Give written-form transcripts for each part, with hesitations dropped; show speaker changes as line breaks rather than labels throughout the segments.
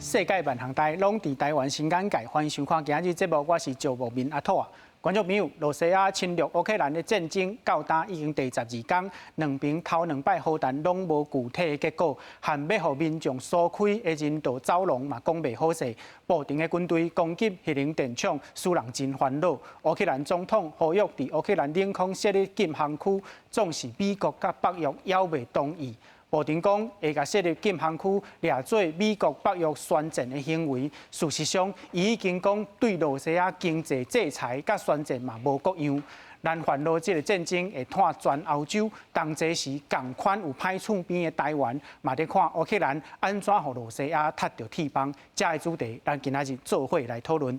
世界萬項代攏佇台灣新眼界，歡迎收看今日節目，我是趙木民阿兔啊。觀眾朋友，羅西亞侵略烏克蘭的戰爭到今已經第12天，兩邊頭兩擺和談攏無具體的結果，和欲予民眾疏開的人道走廊嘛講袂好勢。布丁的軍隊攻擊核能電廠，使人真煩惱。烏克蘭總統呼籲佇烏克蘭領空設立禁航區，總是美國佮北約猶未同意。布丁講會共設立禁航區列做美國北約宣戰的行為。事實上，伊已經講對羅西亞經濟制裁佮宣戰嘛無國樣。咱煩惱這个戰爭會拖全歐洲，當這時仝款有歹厝邊的台灣，嘛佇看烏克蘭按怎予羅西亞踢著鐵枋。這个主題，咱今仔日做伙來討論。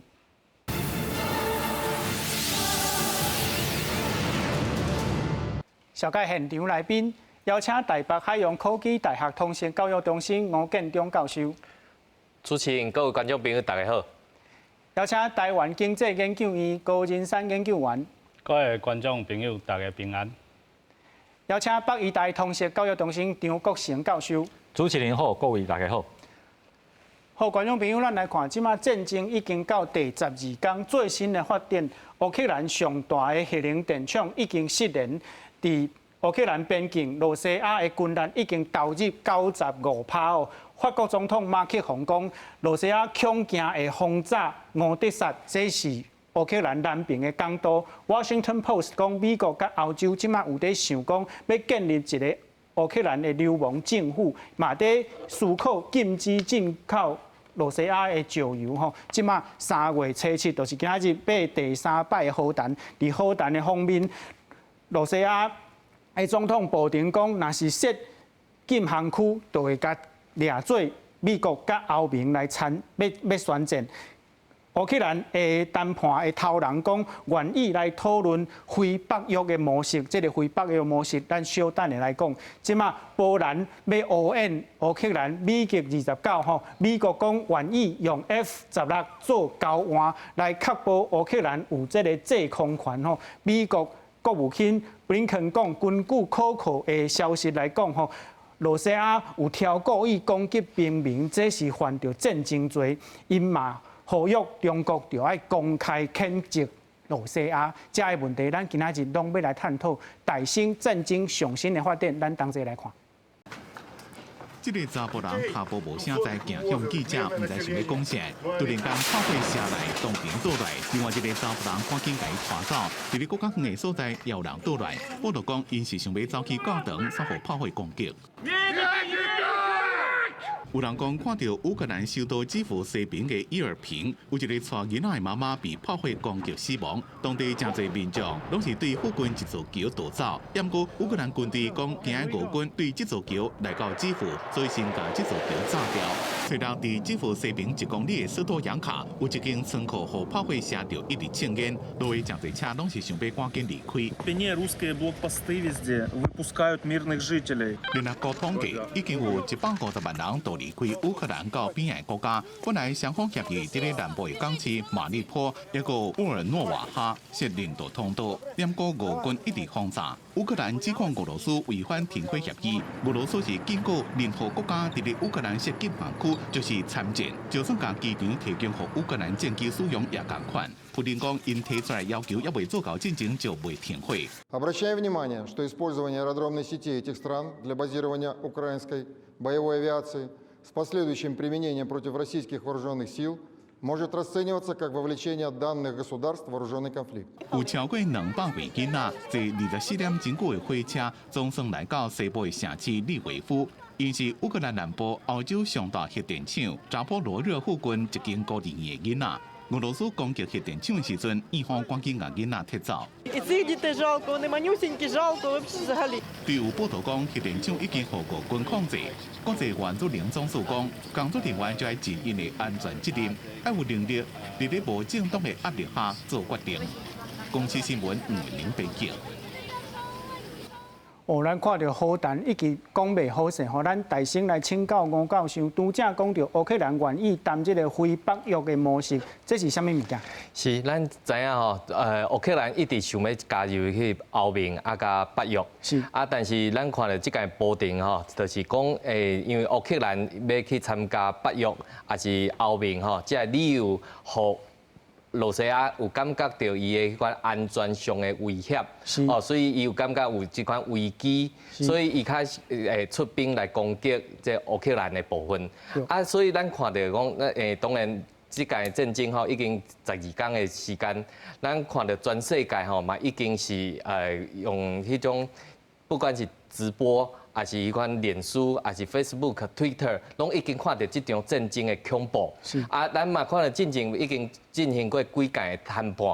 紹介現場來賓。邀請台北海洋科技大學通識教育中心吳建中教授。
主持人、各位觀眾朋友，大家好。
邀請台灣經濟研究院高仁山研究員。
各位觀眾朋友，大家平安。
邀請北醫大通識教育中心張國成教授。
主持人好，各位大家好。
好，觀眾朋友，咱來看，這馬戰爭已經到第12天，最新的發展，烏克蘭上大的核能電廠已經失聯，佇烏克蘭邊境，羅西亞的軍力已經投入95%哦。法國總統馬克宏講，羅西亞恐驚會轟炸敖德薩，這是烏克蘭南邊的港都。Washington Post 講，美國佮歐洲這馬有佇想講，欲建立一个烏克蘭的流亡政府，嘛佇思考禁止進口羅西亞的石油吼。這馬3月初7，就是今仔日欲第三擺和談。佇和談的方面，羅西亞的總統布丁講，若是設禁航區，就會共列做美國佮歐盟來參，欲欲宣戰。烏克蘭的談判的頭人講，願意來討論非北約的模式。這个非北約模式，咱小等下來講。這馬波蘭欲烏援烏克蘭米格二十九吼，美國講願意用 F-16做交換，來確保烏克蘭有這个制空權吼。美國國務卿布林肯講，根據可靠的消息來講吼，羅西亞有挑故意攻擊平民，這是犯著戰爭罪。𪜶嘛呼籲中國著愛公開譴責羅西亞。這个問題，咱今仔日攏欲來探討。大新戰爭上新的發展，咱同齊來看。
這个查埔人跤步無聲在行向記者，毋知想欲講啥，突然間炮火射來，當場倒來。另外一个查埔人趕緊共伊拖走，佇咧閣較遠的所在予人倒來。報道講，𪜶是想欲走去教堂，煞予炮火攻擊。有人講看著烏克蘭首都基輔西邊的伊爾平，有一個帶囡仔的媽媽被炮火攻擊死亡。當地誠濟民眾攏是對附近一座橋逃走。毋過烏克蘭軍隊講，驚俄軍對這座橋來到基輔，所以先共這座橋炸掉。昨日佇基輔西邊1公里的斯托揚卡，有一間倉庫予炮火射著，一直衝煙，路的誠濟車攏是想欲趕緊離開。聯合國統計，已經有150萬人逃離開烏克蘭到邊界國家。本來雙方協議佇咧南部的港市馬利坡一個沃爾諾瓦哈設人道通道，毋過俄軍一直轟炸。烏克蘭指控俄羅斯違反停火協議，俄羅斯是警告任何國家佇咧烏克蘭設禁航區就是參戰，就算共機場提供予烏克蘭戰機使用也仝款。普丁講，𪜶提出來要求猶未做到戰爭就袂停火。
Обращаем внимание, что использование аэродромной сети этих стран для базирования украинской боевой авиации с последующим применением против российских вооруженных сил может расцениваться как вовлечение данных государств в вооруженный конфликт.
有超過200位囡仔坐24點鐘久的火車，總算來到西部的城市利維夫。𪜶是烏克蘭南部歐洲上大核電廠扎波羅熱附近一間孤兒院的囡仔。俄羅斯攻擊核電廠的時陣，院方趕緊共囡仔撤走。對有報道講，核電廠已經予俄軍控制。國際原子能總署講，工作人員就愛盡𪜶的安全責任，愛有能力佇咧無正當的壓力下做決定。公視新聞吳玲編輯。
哦，咱看著和談一直講袂好勢，吼，咱大聲來請教吳教授，拄才講著烏克蘭願意談這個非北約的模式，這是啥物物件？
是，咱知影吼，烏克蘭一直想欲加入去歐盟啊，佮北約。啊，但是咱看著這屆普丁吼，就是講因為烏克蘭欲去參加北約，抑是歐盟吼，這个理由，予露西亞有感覺著伊的彼款安全上的威脅，哦，所以伊有感覺有這款危機，所以伊開始出兵來攻擊這烏克蘭的部分。啊，所以咱看著講，當然這屆戰爭吼已經12工的時間，咱看著全世界吼嘛已經是用彼種不管是直播，抑是彼款臉書，抑是 Facebook、Twitter，攏已經看著這場戰爭的恐怖。啊，咱嘛看著進前已經進行過幾屆的談判。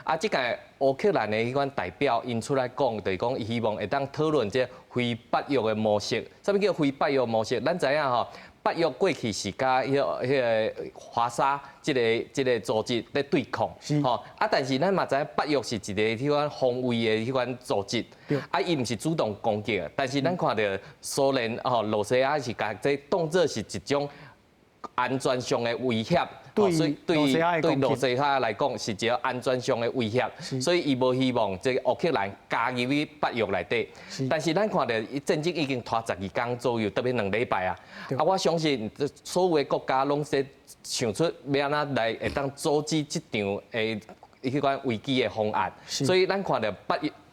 啊，這屆烏克蘭的彼款代表𪜶出來講，就是講伊希望會當討論這非北約的模式。啥物叫非北約模式？咱知影吼，北約過去是佮彼個華沙這個組織咧對抗，吼啊！但是咱嘛知影北約是一個彼款防衛的彼款組織，啊，伊毋是主動攻擊的。但是咱看著蘇聯吼，羅西亞是共這當做是一種安全上的威脅，
所以對
對羅西亞來講是一個安全上的威脅，所以伊無希望這個烏克蘭加入去北約內底。但是咱看著戰爭已經拖12工左右，特別2禮拜啊！啊，我相信所有的國家攏咧想出欲按怎來會當阻止這場的彼款危機的方案。所以咱看著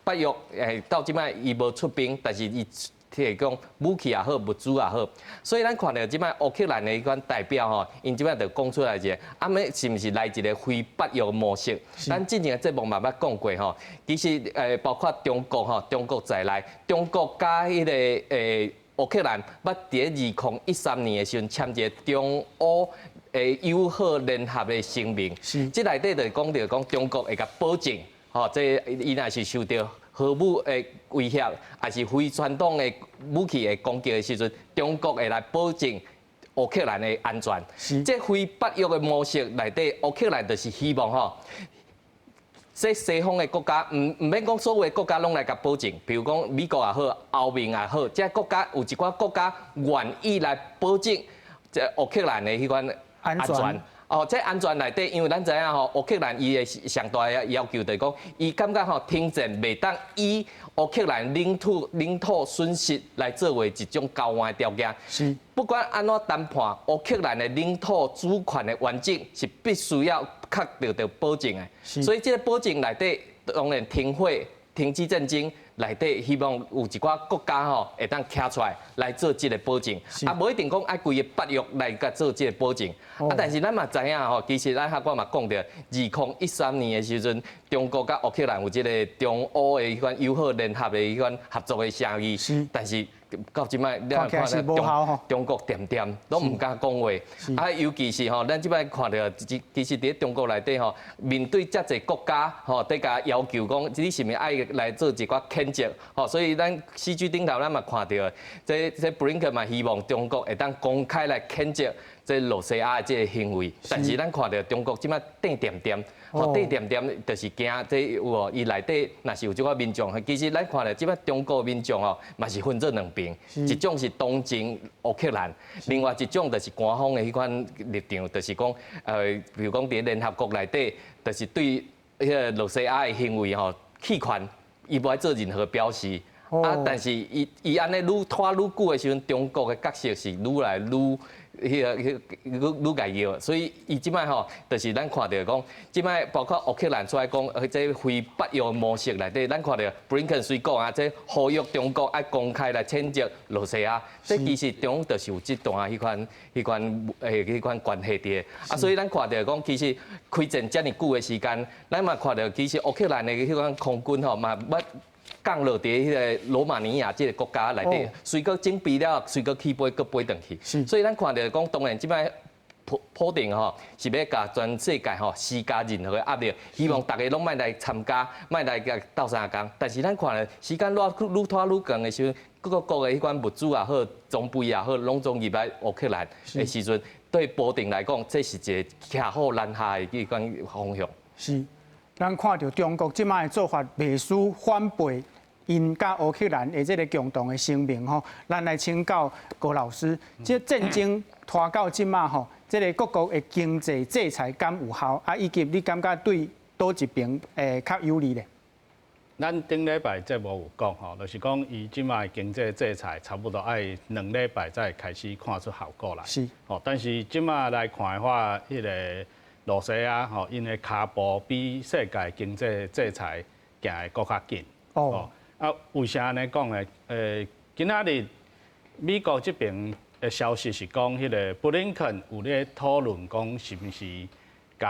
北約到這擺伊無出兵，但是伊提供武器也好，物資也好，所以咱看著這擺烏克蘭的彼款代表吼，𪜶這擺就講出來一個，啊，欲是毋是來一個非北約模式？咱之前的節目嘛捌講過吼，其實包括中國吼，中國在內，中國佮彼個烏克蘭捌佇2013年的時陣簽一個中烏友好聯合的聲明，這內底就講著講中國會共保證，吼，這伊若是受著核武的威脅，抑是非傳統的武器的攻擊的時陣，中國會來保證烏克蘭的安全。這非北約的模式內底，烏克蘭就是希望吼，這西方的國家，毋免講所有的國家攏來共保證，比如講美國也好，歐盟也好，這國家有一寡國家願意來保證這烏克蘭的彼款
安全。
哦，這安全內底，因為咱知影吼，烏克蘭伊的上大的要求就是講，伊感覺吼停戰袂當以烏克蘭領土損失來作為一種交換條件。不管按怎談判，烏克蘭的領土主權的完整是必須要確得著保證的。所以這個保證內底，當然停火、停止戰爭內底，希望有一寡國家吼會當徛出來來做這個保證。啊，無一定講愛規个北約來共做這個保證。啊，但是咱嘛知影吼，其實咱拄仔嘛講著，2013年的時陣，中國佮烏克蘭有這個中烏的彼款友好聯合的彼款合作的協議。但是到這擺，你看中國恬恬攏毋敢講話。啊，尤其是吼，咱這擺看著，其實佇中國內底吼，面對遮濟國家吼，佇共要求講，你是毋是愛來做一寡譴責？吼，所以咱 CG 頂頭咱嘛看著，這布林肯嘛希望中國會當公開來譴責這羅西亞的這個行為。但是咱看著中國這擺靜恬恬，吼，靜恬恬，就是驚這有無？伊內底若是有這款民眾，其實咱看著這擺中國民眾吼，嘛是分做兩邊，一種是同情烏克蘭，另外一種就是官方的彼款立場，就是講，比如講佇聯合國內底，就是對彼個羅西亞的行為吼棄權，伊無愛做任何表示。啊，但是伊按呢愈拖愈久的時陣，中國的角色是愈來愈彼个彼愈愈共搖，所以伊這擺吼，就是咱看著講，這擺包括烏克蘭出來講，這非北約模式內底，咱看著布林肯雖講啊，這呼籲中國愛公開來譴責羅西亞，這其實中就是有這段彼款關係佇啊，所以咱看著講，其實開戰遮爾久的時間，咱嘛看著其實烏克蘭的彼款空軍吼嘛捌降落佇彼个羅馬尼亞這个國家內底，雖閣整備了，雖閣起飛，閣飛轉去。所以咱看著講，當然這擺普丁吼是欲共全世界吼施加任何的壓力，希望逐家攏莫來參加，莫來共鬥相共。但是咱看咧，時間愈拖愈長的時陣，各個國的彼款物資也好，裝備也好，攏總入來烏克蘭的時陣，對普丁來講，這是一個騎虎難下的彼款方向。
是，咱看著中國這擺的做法，袂輸反背。𪜶佮烏克蘭的這个共同的聲明吼，咱來請教郭老師，這戰爭拖到這馬吼，這个各國的經濟制裁敢有效？啊，以及你感覺對佗一邊會較有利咧？
咱頂禮拜節目有講吼，就是講伊這馬經濟制裁差不多愛2禮拜才會開始看出效果來。吼，但是這馬來看的話，彼个羅西亞吼，𪜶的跤步比世界經濟制裁行的閣較緊。啊，為啥按呢講呢？今仔日美國這邊的消息是講，彼个布林肯有咧討論講，是毋是共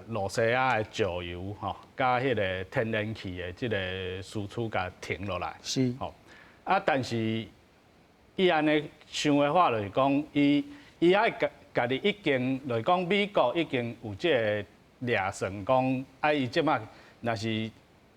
羅西亞的石油吼，佮彼个天然氣的這个輸出共停落來。吼，啊，但是伊按呢想的話，就是講，伊愛家家己已經，就是講美國已經有這个掠算，講啊，伊這馬若是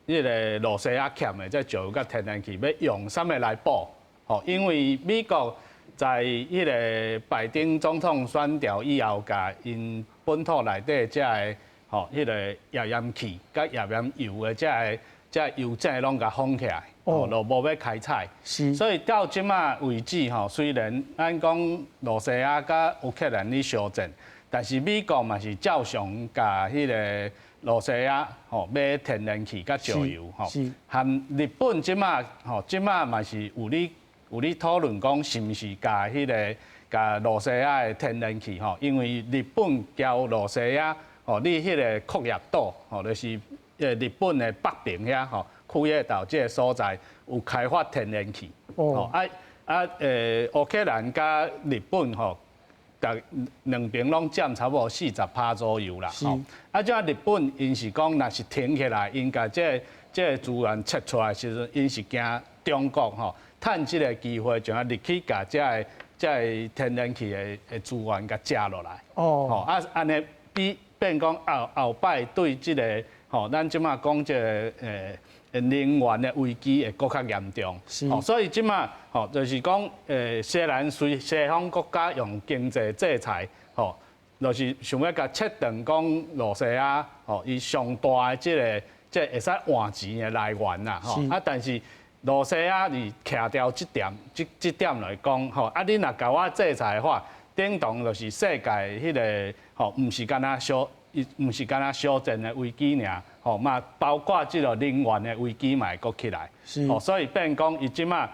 彼个羅西亞欠的這石油佮天然氣，欲用啥物來補？吼，因為美國在彼个拜登總統選掉以後，共𪜶本土內底這个吼，彼个頁岩氣佮頁岩油的這个油井攏共封起來，哦，就無欲開採。所以到這馬為止吼，雖然咱講羅西亞佮烏克蘭咧相戰，但是美國嘛是照常共彼个羅西亞吼買天然氣佮石油吼，和日本這馬吼這馬嘛是有咧討論講是毋是共彼个共羅西亞的天然氣吼，因為日本交羅西亞吼，你彼个庫頁島吼，就是日本的北邊遐吼，庫頁島這个所在有開發天然氣。啊，烏克蘭佮日本吼，逐兩邊攏佔差不多40%左右啦。啊，這日本𪜶是講，若是停起來，𪜶共這个資源切出來時陣，𪜶是驚中國吼，趁這个機會，將啊入去共這个天然氣的資源共食落來。吼啊，按呢比變講後後擺對這个吼，咱這馬講這个能源的危機會閣較嚴重。吼，所以這馬吼就是講雖然雖西方國家用經濟制裁，吼，就是想欲共切斷講羅西亞吼，伊上大的這個會使換錢的來源啦，吼啊，但是羅西亞是徛牢這點，這點來講，吼啊，你若共我制裁的話，等同就是世界彼个吼，毋是干焦小，毋是干焦小戰的危機爾，吼嘛，包括這个能源的危機嘛會閣起來，吼，所以變講伊這馬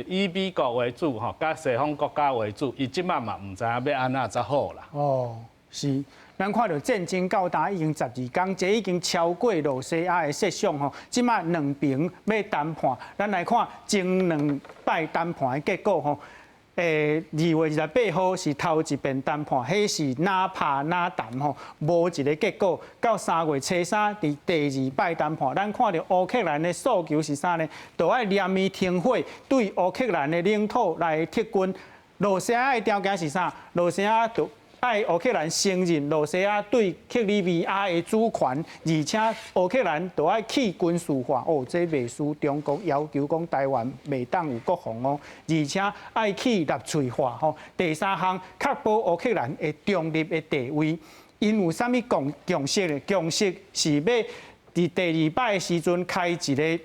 以美國為主，吼，佮西方國家為主，伊這馬嘛毋知影欲按怎才好啦。
哦，是。咱看著戰爭到今已經12工，這已經超過羅西亞的設想吼。這馬兩邊欲談判，咱來看前兩擺談判的結果吼。2月28號是頭一遍談判，彼是若拍若談吼，無一个結果。到3月初3，佇第二擺談判，咱看著烏克蘭的訴求是啥呢？就愛連綿停火，對烏克蘭的領土來撤軍。羅西亞的條件是啥？羅西亞就愛烏克蘭承認羅西亞對克里米亞的主權，而且烏克蘭就愛去軍事化。哦，這袂輸中國要求講台灣袂當有國防哦，而且愛去納粹化。吼，第三項確保烏克蘭的中立的地位。𪜶有啥物共識呢？共識是欲佇第二擺的時陣開一个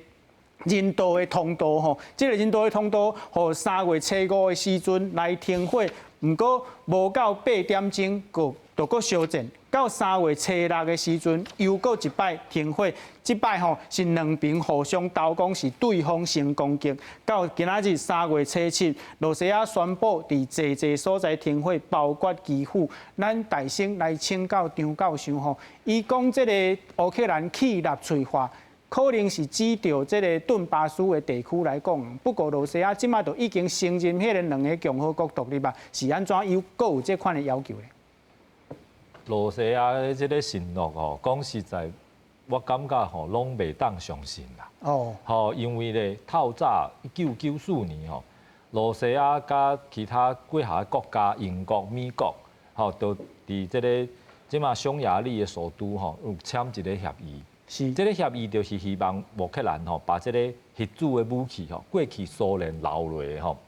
人道的通道吼，這个人道的通道，予3月初5的時陣來停火。毋過無到8點鐘，閣就閣相戰。到3月初6的時陣，又閣一擺停火。這擺吼是兩邊互相投講，是對方先攻擊。到今仔日3月初7，羅西亞宣布佇濟濟所在停火，包括基輔。咱大先來請教張教授吼，伊講這个烏克蘭去納粹化，可能是指著這个頓巴斯的地區來講，不過羅西亞這馬就已經承認彼个兩个共和國獨立啊，是按怎又閣有這款的要求咧？
羅西亞的這个承諾吼，講實在，我感覺吼攏袂當相信啦。吼，因為咧，透早1994年吼，羅西亞佮其他幾下國家，英國、美國，吼，都佇這个這馬匈牙利的首都吼，有簽一个協議。這个協議就是希望烏克蘭吼，把這个核子的武器吼，過去蘇聯留落的吼，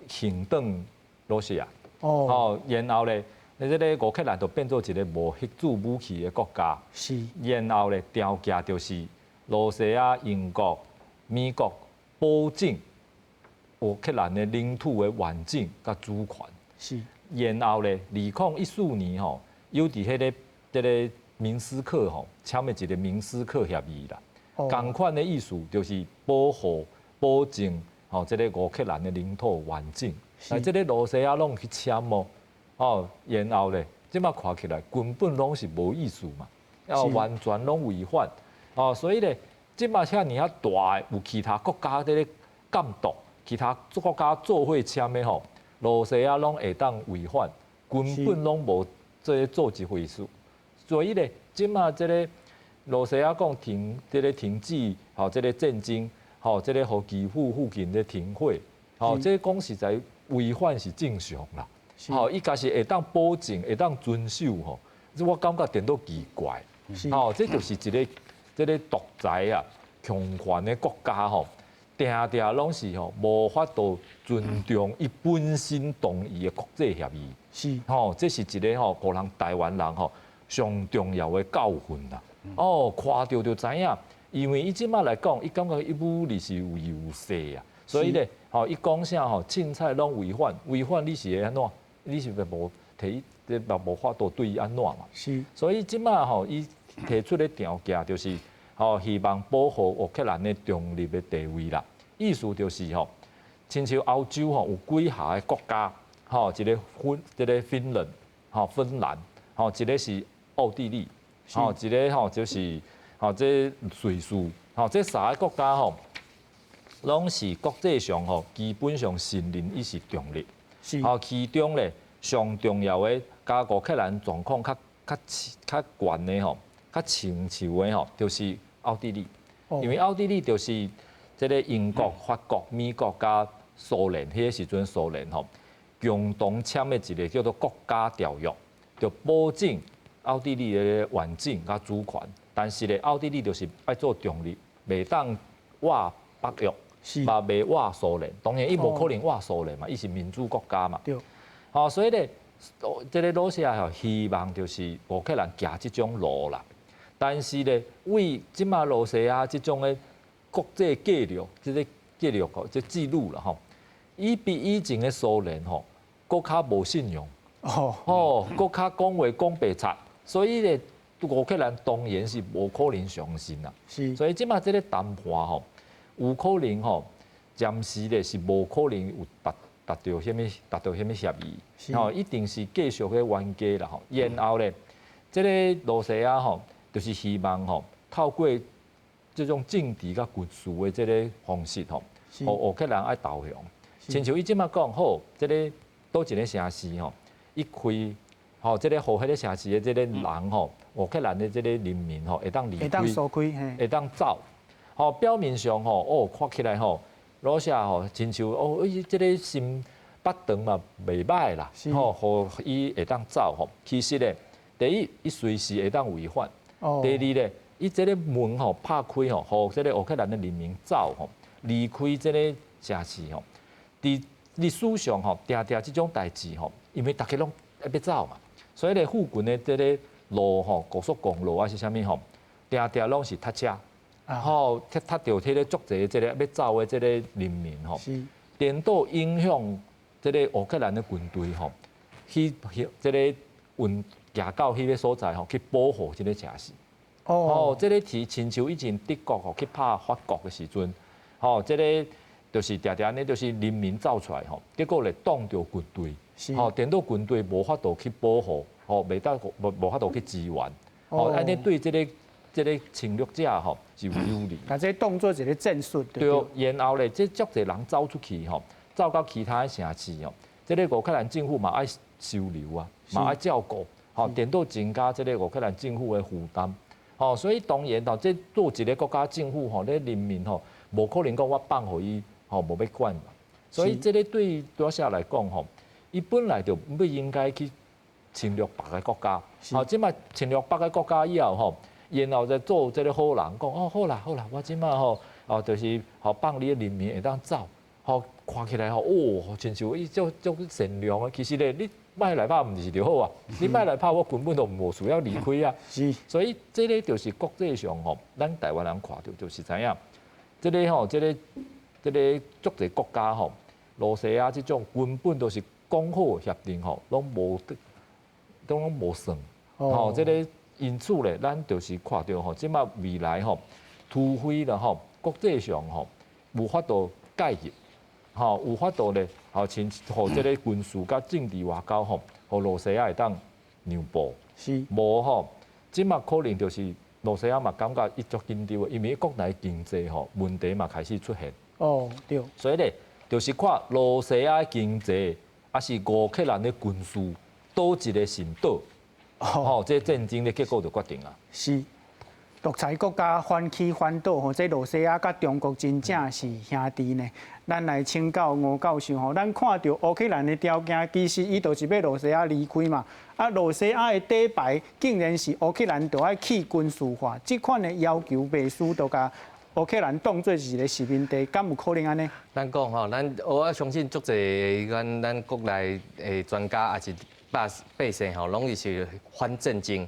還轉羅西亞。吼，然後咧，你這个烏克蘭就變做一个無核子武器的國家。然後咧，條件就是羅西亞、英國、美國保證烏克蘭的領土的完整佮主權。然後咧，2014年吼，又佇彼个這个明斯克吼簽的一个明斯克協議啦。仝款的意思就是保護、保證吼，這个烏克蘭的領土完整。啊，這个羅西亞攏去簽哦，哦，然後咧，這馬看起來根本攏是無意思嘛，啊，完全攏違反。哦，所以咧，這馬遮爾仔大的有其他國家佇咧監督，其他國家做伙簽的吼，羅西亞攏會當違反，根本攏無這个做一回事。所以咧，這馬這个羅西亞講停，這个停止，吼，這個戰爭，吼，這个予基輔附近咧停火，吼，這講實在違反是正常啦。吼，伊若是會當保證，會當遵守吼，這我感覺顛倒奇怪。吼，這就是一个這个獨裁啊、強權的國家吼，定定攏是吼無法度尊重伊本身同意的國際協議。吼，這是一个吼，予人台灣人吼上重要的教訓啦。哦，看著就知影，因為伊這馬來講，伊感覺伊武力是有優勢啊，所以咧，吼，伊講啥吼，凊彩攏違反，違反你是會按怎？你是咪無提，這嘛無法度對伊按怎嘛？所以這馬吼，伊提出的條件就是，吼，希望保護烏克蘭的中立的地位啦。意思就是吼，親像歐洲吼有幾下个國家，吼，一个芬，這个芬蘭，吼，芬蘭，吼，一个是奧地利，吼，一个吼就是吼這瑞士，吼，這三个國家吼，攏是國際上吼基本上承認伊是中立。吼，其中咧上重要的，佮烏克蘭狀況較較較懸的吼，較親像的吼，就是奧地利。因為奧地利就是這个英國、法國、美國佮蘇聯，彼個時陣蘇聯吼共同簽的一个叫做國家條約，就保證奧地利的完整佮主權。但是咧，奧地利就是愛做中立，袂當倚北約，嘛袂倚蘇聯。當然，伊無可能倚蘇聯嘛，伊是民主國家嘛。吼，所以咧，這个羅西亞吼希望就是烏克蘭行這種路啦。但是咧，為這馬羅西亞這種的國際紀律，這個紀律吼，這紀錄啦吼，伊比以前的蘇聯吼，閣較無信用。哦，閣較講話講白賊，所以咧，烏克蘭當然是無可能相信啦。所以這馬這个談判吼，有可能吼，暫時咧是無可能有達達著啥物達著啥物協議，吼，一定是繼續咧冤家啦吼。然後咧，這个羅西亞吼，就是希望吼，透過這種政治佮軍事的這个方式吼，予烏克蘭愛投降。親像伊這馬講好，這个佗一个城市吼，伊開吼，這个予彼个城市的這个人吼，烏克蘭的這个人民吼，會當離開，會當走。吼，表面上吼，哦，看起來吼，羅西亞吼，親像哦，伊這个心腹腸嘛袂䆀啦，吼，予伊會當走吼。其實咧，第一，伊隨時會當違反；第二咧，伊這个門吼拍開吼，予這個烏克蘭的人民走吼，離開這个城市吼。佇歷史上吼，定定這種代誌吼，因為逐家攏欲走嘛，所以咧附近的這个路吼，高速公路抑是啥物吼，定定攏是塞車，吼，塞塞著彼个足濟這个欲走的這个人民吼，顛倒影響這個烏克蘭的軍隊吼，去這個運行到彼个所在吼，去保護這个城市。哦，這个是親像以前德國吼去拍法國的時陣，吼，這个就是定定按呢，就是人民走出來吼，結果咧擋著軍隊，吼，顛倒軍隊無法度去保護，吼，袂當無無法度去支援，吼，按呢對這个這个侵略者吼是有有利。
把這當做一个戰術。
對，然後咧，這足濟人走出去吼，走到其他的城市吼，這个烏克蘭政府嘛愛收留啊，嘛愛照顧，吼，顛倒增加這个烏克蘭政府的負擔，吼，所以當然吼，這做一个國家政府吼，咧人民吼，無可能講我放予伊吼無欲管嘛，所以這个對羅西亞來講吼，伊本來就不應該去侵略別个國家，吼，這馬侵略別个國家以後吼，然後再做這个好人，講哦好啦好啦，我這馬吼哦就是吼放你的人民會當走，吼看起來吼哦，親像伊足足善良的，其實咧你莫來拍毋是就好啊，你莫來拍我根本就無需要離開啊。所以這个就是國際上吼，咱台灣人看著就是知影，這个吼，這個足濟國家吼，羅西亞這種根本都是講好協定吼，攏無，都攏無算。吼，這个因此咧，咱就是看著吼，這馬未來吼，除非啦吼，國際上吼有法度介入，吼有法度咧，吼親予這个軍事佮政治外交吼，予羅西亞會當讓步。無吼，這馬可能就是羅西亞嘛感覺伊足緊張的，因為國內經濟吼問題嘛開始出現。所以咧，就是看羅西亞經濟，抑是烏克蘭的軍事，佗一个先倒，吼，這戰爭的結果就決定啊。
是，獨裁國家反起反倒吼，這羅西亞佮中國真正是兄弟呢。咱來請教吳教授吼，咱看著烏克蘭的條件，其實伊就是欲羅西亞離開嘛。啊，羅西亞的底牌竟然是烏克蘭著愛去軍事化，這款的要求袂輸就共烏克蘭當做是一個殖民地，敢有可能按呢？
咱講吼，咱我相信足濟咱國內的專家，抑是百姓吼，攏是反戰爭。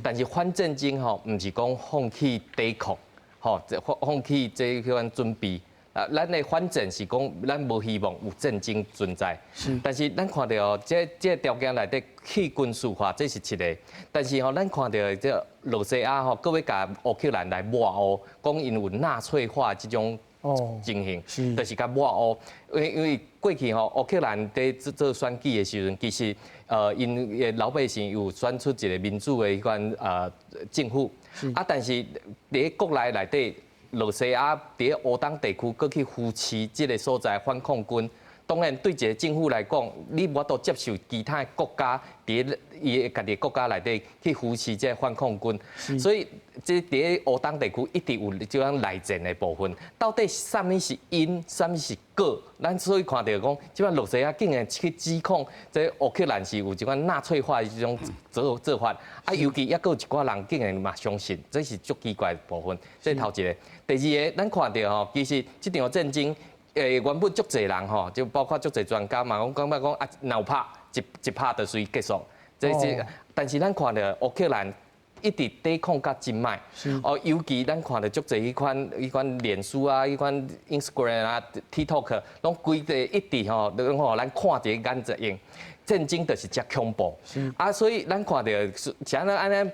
但是反戰爭吼，毋是講放棄抵抗，吼，放棄這款準備。啊，咱的反戰是講，咱無希望有戰爭存在。但是咱看著這條件內底去軍事化，這是一个。但是吼，咱看著這羅西亞吼，閣欲共烏克蘭來抹烏，講𪜶有納粹化這種情形，就是共抹烏。因為過去吼，烏克蘭佇做做選舉的時陣，其實𪜶的老百姓有選出一個民主的彼款政府。啊，但是佇咧國內內底，羅西亞佇咧烏東地區，閣去扶持這个所在反抗軍。當然，對一个政府來講，你無法度接受其他國家佇咧伊的家己國家內底去扶持這个反抗軍，所以這佇咧烏東地區一直有這種內戰的部分。到底啥物是因，啥物是果？咱所以看著講，這擺羅西亞竟然去指控這烏克蘭是有這款納粹化的這種做法，啊，尤其猶閣有一寡人竟然嘛相信，這是足奇怪的部分。這頭一个，第二个，咱看著吼，其實這場戰爭。原本足濟人吼，就包括足濟專家嘛，講感覺講啊，若有拍一一拍就隨結束。這這，但是咱看著烏克蘭一直抵抗甲真歹。哦，尤其咱看著足濟彼款臉書啊，彼款 Instagram 啊、TikTok，攏規個一直吼，攏予咱看佇眼前用。戰爭就是遮恐怖，啊，所以咱看著像按呢，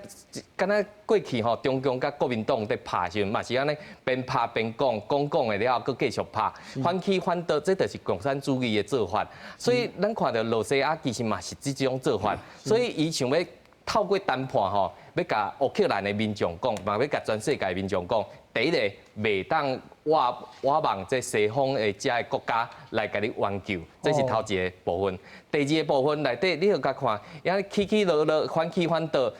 敢若過去吼，中共佮國民黨佇拍時陣，嘛是按呢邊拍邊講，講講的了後，閣繼續拍，反起反倒，這就是共產主義的做法。所以咱看著羅西亞其實嘛是這種做法，所以伊想欲透過談判吼，欲共烏克蘭的民眾講，嘛欲共全世界民眾講，第一個袂當倚望這西方的遮个國家來共你援救，這是頭一个部分。第二个部分內底，你予共看，遐起起落落，反起反倒，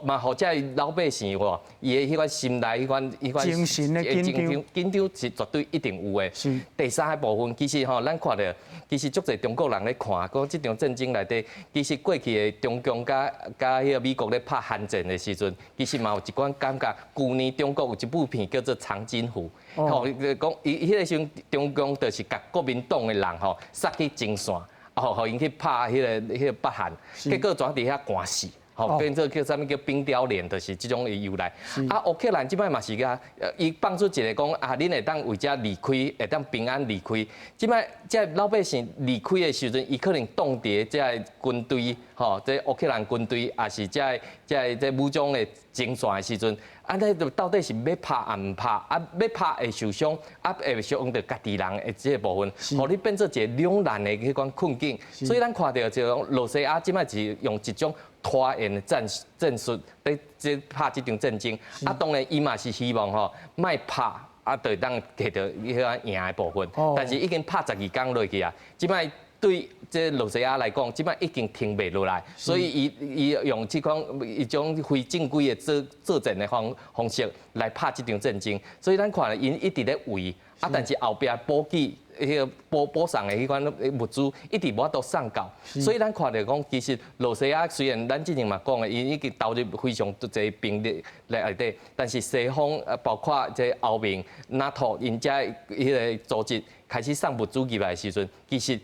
嘛予遮老百姓吼，伊的彼款心內彼款
精神的緊張，
緊張是絕對一定有的。第三个部分，其實吼，咱看著，其實足濟中國人咧看，講這場戰爭內底，其實過去的中共佮彼个美國咧拍韓戰的時陣，其實嘛有一款感覺。舊年中國有一部片叫做《長津湖》，吼，講伊彼个時陣中共就是共國民黨的人吼殺去前線，吼，予𪜶去拍彼个北韓，結果全佇遐寒死。吼，變做叫啥物叫冰雕連，就是這種的由來。啊，烏克蘭這擺嘛是共，伊放出一个講啊，恁會當為遮離開，會當平安離開。這擺這老百姓離開的時陣，伊可能擋佇這个軍隊，吼，這烏克蘭軍隊，抑是這武裝的前線的時陣，按呢就到底是欲拍抑毋拍？啊，欲拍會受傷，啊會傷著家己人的這个部分，予你變做一个兩難的彼款困境。所以咱看著就講羅西亞這擺是用一種拖延的戰術，佇這拍這場戰爭。啊，當然伊嘛是希望吼，莫拍啊，就會當摕著彼个贏的部分。但是已經拍12工落去啊，這擺對這羅西亞來講，這擺已經停袂落來，所以伊用這款一種非正規的作戰的方式來拍這場戰爭。所以咱看𪜶一直咧圍，啊，但是後壁補給。彼个補送的彼款物資一直無法度送到，所以咱看著講，其實羅西亞雖然咱之前嘛講的，伊已經投入非常濟兵力來內底，但是西方包括這歐盟、NATO 𪜶遮彼个組織開始送物資入來的時陣，其實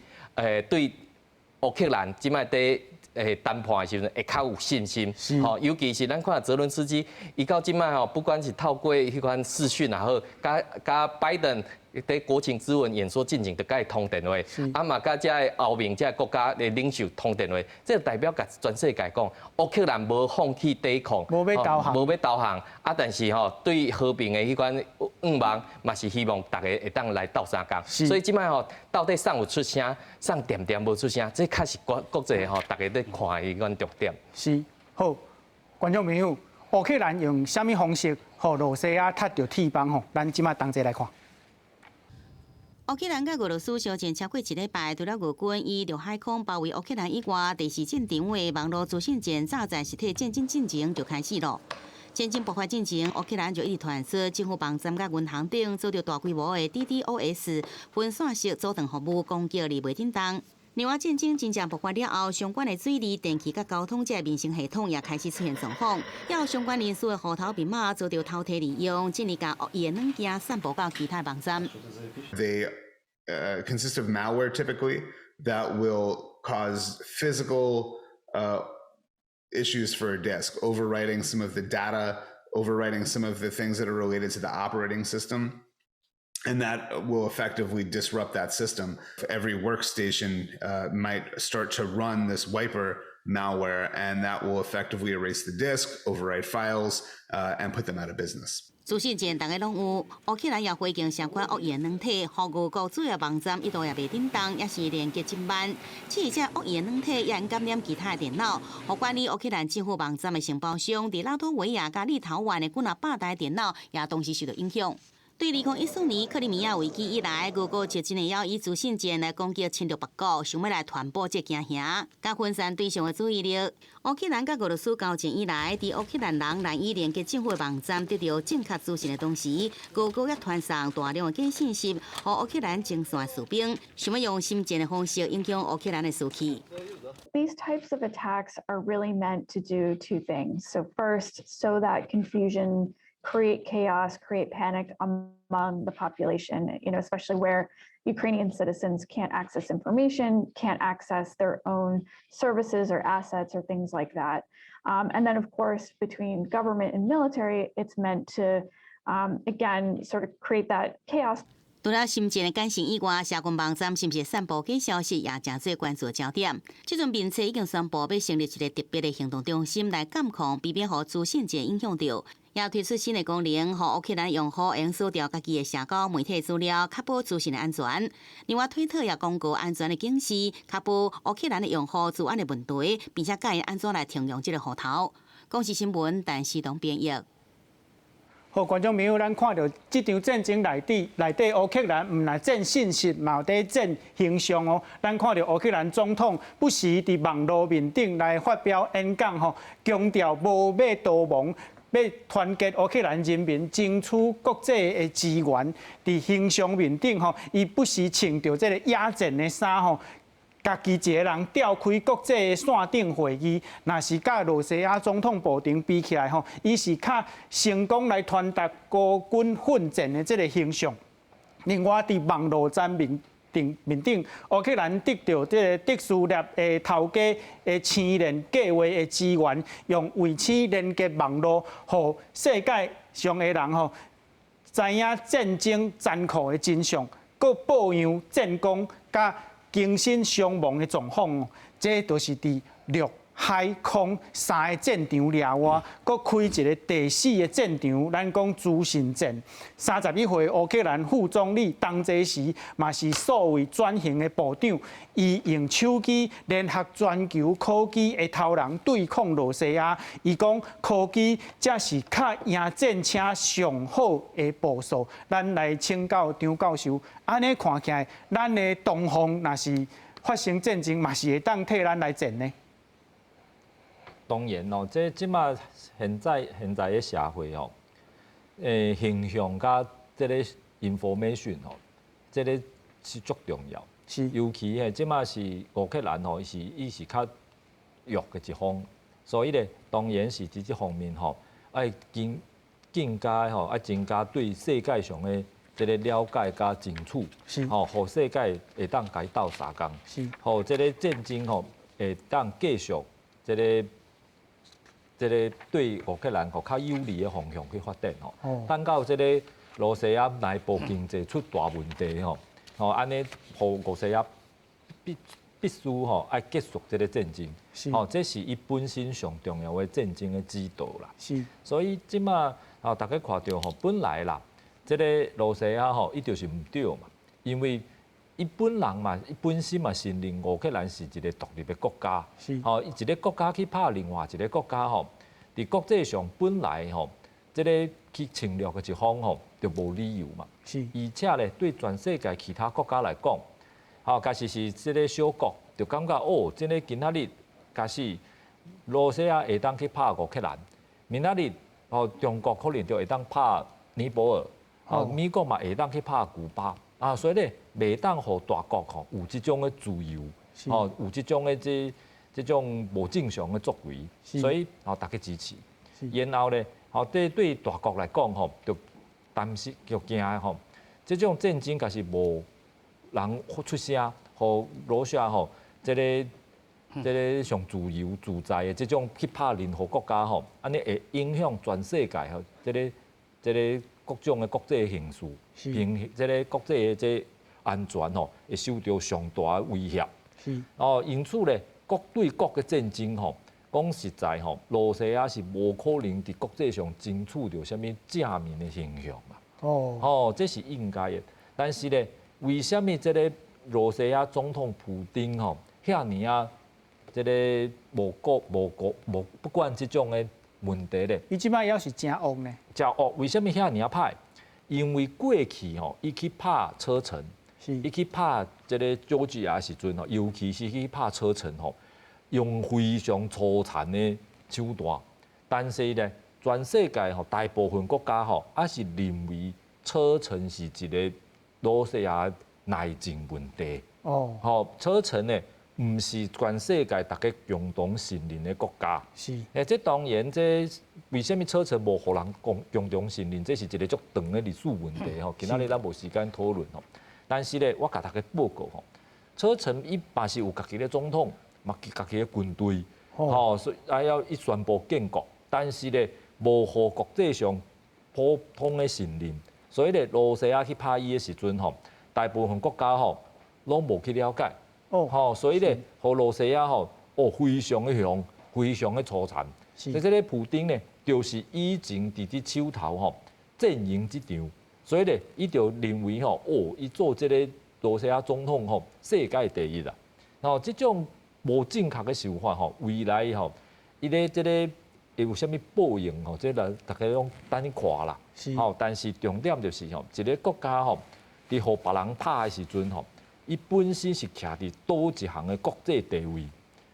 對烏克蘭這擺佇談判的時陣會較有信心。吼，尤其是咱看澤倫斯基，伊到這擺吼，不管是透過彼款視訊也好，佮拜登佇國情諮文演說進前就佮伊通電話，啊嘛佮這個歐盟這個國家的領袖通電話，這代表共全世界講，烏克蘭無放棄抵抗，
無欲投降，
無欲投降，啊，但是吼對和平的彼款願望，嘛是希望大家會當來鬥相共。所以這擺吼到底啥有出聲，啥恬恬無出聲，這確實國際吼大家咧看的彼款重點。
是，好，觀眾朋友，烏克蘭用啥物方式予羅西亞踢著鐵枋吼？咱這擺同齊來看。
烏克蘭佮俄羅斯相戰超過一禮拜，除了俄軍以陸海空包圍烏克蘭以外，第四戰場的網路資訊戰詐戰實體戰爭進程就開始了。戰爭爆發進前，烏克蘭就一直傳出政府網站佮銀行等遭著大規模的 DDoS 分散式阻斷服務攻擊而袂振動。另外，戰爭真正爆發了後，相關的水利、電氣佮交通這民生系統也開始出現狀況，也有相關人士的戶頭密碼遭著偷提利用，進而共惡意的軟件散布到其他網站。
They consist of malware typically that will cause physical issues for a disk, overwriting some of the data, overwriting some of the things that are related to the operating system. And that will effectively disrupt that system. Every workstation might start to run this wiper malware, and that will effectively erase the disk, overwrite files, and put them out of business.
資訊戰大家攏有，烏克蘭也回應相關惡意軟體，予俄國主要網站一度也袂振動，抑是連結真慢。至於這惡意軟體也會感染其他的電腦，予管理烏克蘭政府網站的承包商佇拉脫維亞佮立陶宛的幾若百台電腦也同時受到影響。對2014年克里米亞危機以來，俄國就真會曉以資訊戰來攻擊侵略別國，想欲來傳播這驚嚇，佮分散對象的注意力。烏克蘭佮俄羅斯交戰以來，佇烏克蘭人難以連結政府網站得著正確資訊的同時，俄國也傳送大量的假信息，予烏克蘭前線士兵，想欲用心戰的方式影響烏克蘭的士氣。
These types of attacks are really meant to do two things. So first, sow that confusion, create chaos, create panic among the population, especially where Ukrainian citizens can't access information, can't access their own services or assets or things like that. And then, of course, between government and military, it's meant to, again, sort of create that chaos.
除了心戰的感性以外，社群網站是毋是散布假消息，也成做關注的焦點。這陣面冊已經宣布欲成立一個特別的行動中心來監控，避免予資訊戰影響著。也推出新的功能，予烏克蘭用戶會用鎖掉家己的社交媒體資料，確保資訊的安全。另外，推特也公告安全的警示，確保烏克蘭的用戶資安的問題，並且教𪜶按怎來停用這個戶頭。公視新聞，陳思東編譯。
好，觀眾朋友，咱看著這場戰爭內底，內底烏克蘭毋但戰信息，嘛有佇戰形象哦。咱看著烏克蘭總統不時佇網路面頂來發表演講吼，強調無欲逃亡，欲團結烏克蘭人民，爭取國際的支援。佇形象面頂吼，伊不時穿著這個野戰的衫吼。家己一个人召開國際的線頂會議，若是佮羅西亞總統普丁比起來吼，伊是較成功來傳達孤軍奮戰的這個形象。另外，佇網路戰面頂面頂，烏克蘭得著這個德斯獵的頭家的星鏈計畫的資源，用衛星連結網路，予世界上的人吼知影戰爭殘酷的真相，閣報揚戰功佮更新傷亡的狀況，這就是佇陸海空三个戰場掠外，閣開一個第四个戰場，咱講資訊戰。31歲烏克蘭副總理當這時嘛是數位轉型的部長，伊用手機聯合全球科技的頭人對抗羅西亞。伊講科技才是較贏戰車上好的步數。咱來請教張教授，按呢看起來，咱的東方若是發生戰爭，嘛是會當替咱來戰呢？
當然咯，這這馬現在的社會吼，形象佮這个 information 吼，這个是足重要。尤其嘿，這馬是烏克蘭吼，伊是較弱的一方，所以咧，當然是佇這方面吼，愛更加吼，愛增加對世界上的這个了解佮爭取，吼，予世界會當共伊鬥相共。予這个戰爭吼，會當繼續這個對烏克蘭吼較有利的方向去發展吼。等到這個羅西亞內部經濟出大問題吼，吼按呢予俄西亞必須吼愛結束這個戰爭，吼這是伊本身上重要的戰爭的指導啦。所以這馬啊，大家看著吼，本來啦，這個羅西亞吼，伊就是毋對嘛，因為伊本人嘛，伊本身嘛承認烏克蘭是一個獨立的國家，吼，一個國家去拍另外一個國家吼，佇國際上本來吼，這個去侵略的一方吼，就無理由嘛。而且咧，對全世界其他國家來講，吼，假使是這個小國，就感覺哦，這個今仔日假使羅西亞會當去拍烏克蘭，明仔日吼中國可能就會當拍尼泊爾，吼美國嘛會當去拍古巴，啊，所以咧，袂當予大國吼有這種的自由，吼有這種的這種無正常的作為，所以吼大家支持。然後咧，吼對大國來講吼，就擔心就驚吼，這種戰爭假使無人出聲，予羅西亞吼，這個上自由自在的這種去拍任何國家吼，按呢會影響全世界吼，這個各種的國際形勢，平這個國際的這安全吼，會受著上大的威脅。哦，因此咧，國對國的戰爭吼，講實在吼，羅西亞是無可能佇國際上爭取著啥物正面的形象啦。哦，這是應該的。但是咧，為啥物這個羅西亞總統普丁吼，遐爾仔這個無顧無顧無不管這種的問題咧？
伊這擺猶是誠惡呢。
誠惡，為啥物遐爾仔歹？因為過去吼，伊去拍車臣，伊去拍這個喬治亞時陣吼，尤其是去拍車臣吼，用非常粗殘的手段。但是咧，全世界吼大部分國家吼，猶是認為車臣是一個羅西亞內政問題。吼，車臣呢，毋是全世界大家共同承認的國家。這當然，這為啥物車臣無予人共同承認？這是一個足長的歷史問題吼。今仔日咱無時間討論吼。但是咧，我共大家報告吼，車臣伊嘛是有家己的總統，嘛家己的軍隊，吼，所以還要伊宣布建國。但是咧，無予國際上普通的承認。所以咧，羅西亞去拍伊的時陣吼，大部分國家吼攏無去了解。吼，所以咧，予羅西亞吼，哦，非常的兇，非常的粗殘。所以這個普丁呢，就是以前佇手頭吼戰贏這場，所以咧，伊就認為吼，哦，伊做這個羅西亞總統吼，世界第一啦。吼，這種無正確的想法吼，未來吼，伊咧這個會有啥物報應吼？這個大家攏等咧看啦。吼，但是重點就是吼，一個國家吼，佇予別人拍的時陣吼，伊本身是徛佇佗一項的國際地位，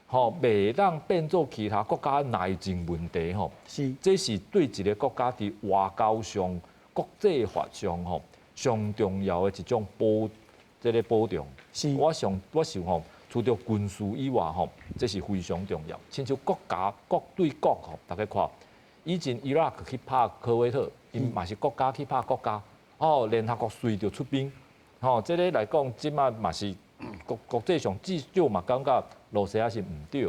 吼，袂當變做其他國家內政問題吼。這是對一個國家佇外交上、國際法上吼上重要的一種這個保障。我想吼，除著軍事以外吼，這是非常重要。親像國家國對國吼，大家看，以前伊拉克去拍科威特，𪜶嘛是國家去拍國家，哦，聯合國隨著出兵，吼，這個來講，這馬嘛是國際上至少嘛感覺羅西亞是毋對。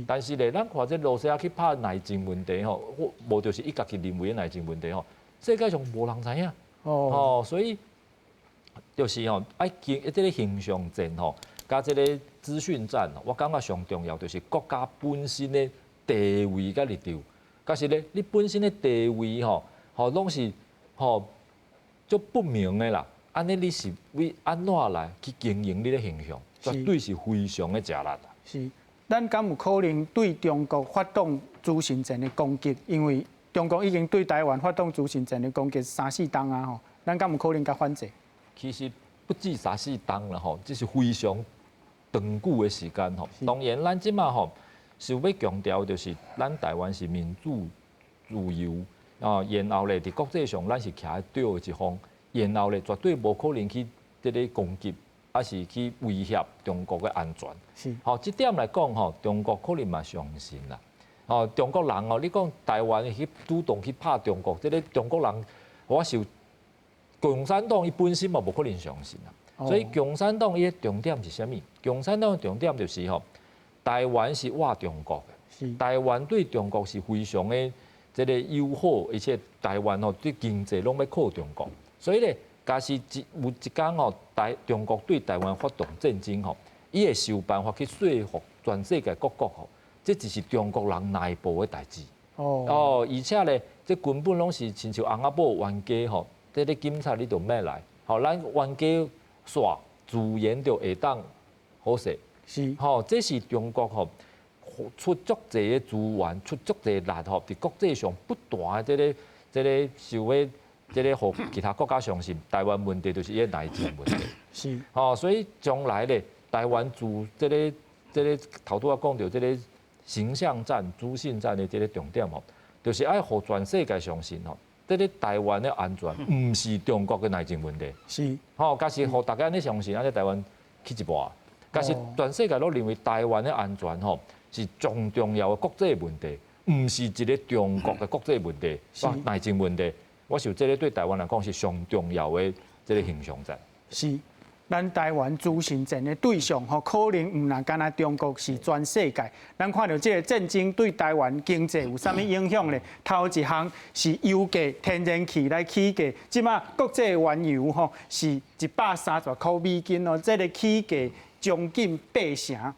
但是咧，咱看這羅西亞去拍內政問題吼，無就是伊家己認為的內政問題吼，世界上無人知影。哦，所以就是吼，愛經這個形象戰吼，佮這個資訊戰，我感覺上重要就是國家本身的地位佮立場。假使咧，你本身的地位吼，吼攏是吼足不明的啦。按呢你是為按怎來去經營你的形象，絕對是非常的食力啦。
是，咱敢有可能對中國發動資訊戰的攻擊？因為中國已經對台灣發動資訊戰的攻擊三四冬啊吼，咱敢有可能共反制？
其實不止三四冬啦吼，這是非常長久的時間吼。當然，咱這馬吼是欲強調，就是咱台灣是民主自由啊，然後咧佇國際上咱是徛佇對的一方，然後咧絕對無可能去這個攻擊，抑是去威脅中國的安全。吼，這點來講吼，中國可能嘛相信啦。哦，中國人哦，你講台灣去主動去拍中國，這個中國人我想共產黨伊本身嘛無可能相信啦。所以共產黨伊的重點是啥物？共產黨的重點就是吼，台灣是倚中國的，台灣對中國是非常的這个友好，而且台灣吼對經濟攏欲靠中國，所以咧，假使一有一工吼，中國對台灣發動戰爭吼，伊會想辦法去說服全世界各國吼，這只是中國人內部的代誌。哦，而且咧，這根本攏是親像翁仔某冤家吼，這个警察你就免來，吼，咱冤家煞自然就會當好勢。吼，這是中國吼出足濟的資源，出足濟力吼，佇國際上不斷的這个想欲這个予其他國家相信台灣問題就是伊的內政問題。吼，所以將來咧，台灣自這个頭拄仔講著這个形象戰、資訊戰的這个重點吼，就是愛予全世界相信吼，這个台灣的安全毋是中國的內政問題。吼，假使予大家按呢相信，按呢台灣去一半。但是全世界攏認為台灣的安全吼是上重要的國際問題，毋是一个中國的國際問題、內政問題。我想這个對台灣來講是上重要的這个形象戰。
是，咱台灣資訊戰的對象吼，可能毋但干焦中國，是全世界。咱看著這个戰爭對台灣經濟有啥物影響咧？頭一項是油價、天然氣來起價，這馬國際原油吼是130塊美金哦，這个起價將近八成。